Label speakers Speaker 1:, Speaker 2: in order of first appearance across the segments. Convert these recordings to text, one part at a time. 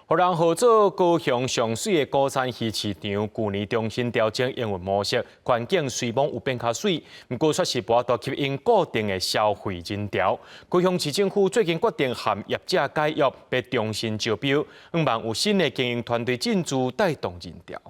Speaker 1: 予人號做高雄上媠的鼓山魚市場，舊年重新調整營運模式，環境雖罔有變較媠，毋過卻是無法度吸引固定的消費人潮。高雄市政府最近決定和業者解約，欲重新招標，向望有新的經營團隊進駐，帶動人潮。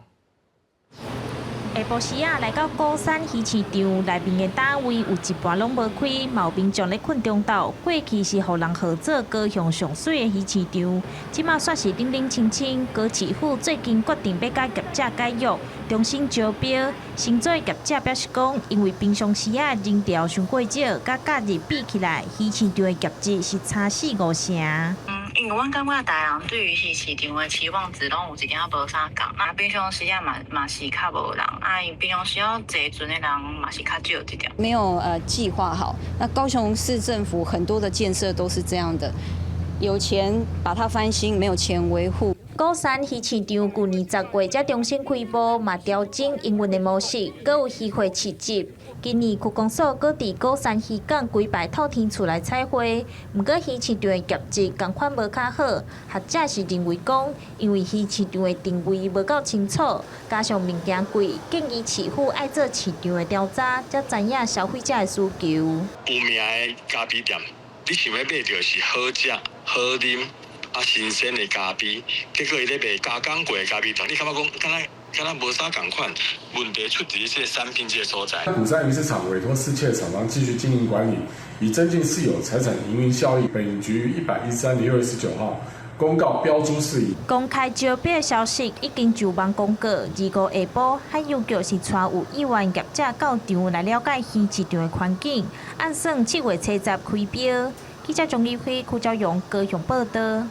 Speaker 2: 下晡時仔來到鼓山魚市場內面的攤位有一半攏無開，嘛有民眾咧睏中晝。過去是予人號做高雄上媠的魚市場，這馬煞是冷冷清清。高市府最近決定欲佮業者解約，重新招標。新做業者表示講，因為平常時仔人潮傷過少，佮假日比起來，魚市場的業績是差四五成。
Speaker 3: 因為阮感覺大人對於魚市場的期望值攏有一點仔無相仝，啊，平常時仔嘛嘛是較無人，啊，因平常時仔坐船的人嘛是較少一點。
Speaker 4: 沒有計劃好，那高雄市政府很多的建設都是這樣的，有錢把它翻新，沒有錢維護。
Speaker 2: 鼓山魚市場舊年10月才重新開幕，嘛調整營運的模式，閣有魚貨市集。今年區公所閣佇鼓山漁港規排透天厝來彩繪，毋過魚市場的業績仝款無較好。學者是認為講，因為魚市場的定位無夠清楚，加上物件貴，建議市府愛做市場的調查，才知影消費者的需求。
Speaker 5: 有名的咖啡店，你想欲買著是好食、好啉。啊，新鮮的咖啡，結果伊咧賣加工過的咖啡糖，你感覺講，敢若敢若無啥仝款？問題出佇這個產品這個所在。
Speaker 6: 鼓山魚市場委託私竊廠商繼續經營管理，以增進私有財產營運效益。本局於113年6月19號公告標租事宜。
Speaker 2: 公開招標的消息已經上網公告。25下晡，海洋局是帶有意願業者到場來了解魚市場的環境，按算7月初十開標。記者鍾立輝、柯昭勇高雄報道。